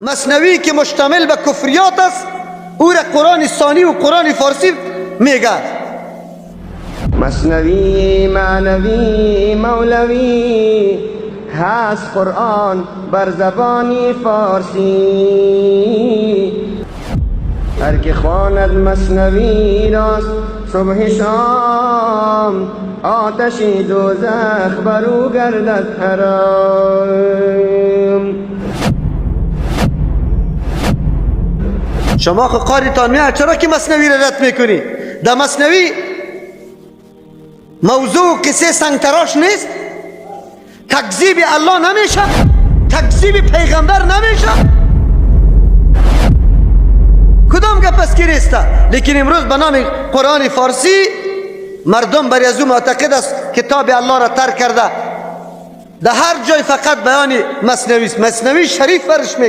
مثنوی که مشتمل به کفریات است، او را قرآن ثانی و قرآن فارسی میگه. مثنوی معنوی مولوی هست قرآن بر زبانی فارسی. هر که خواند مثنوی راست صبح شام، آتش دوزخ بر او گردد حرام. شما خو قاریتان میاد، چرا که مثنوی را رد میکنی؟ در مثنوی موضوع قصه سنگتراش نیست، تکذیب الله نمیشه، تکذیب پیغمبر نمیشه. کدام گپ است که نیست؟ لیکن امروز به نام قرآن فارسی مردم بر از او معتقد است، کتاب الله را ترک کرده، در هر جای فقط بیان مثنوی است. مثنوی شریف برش میگه.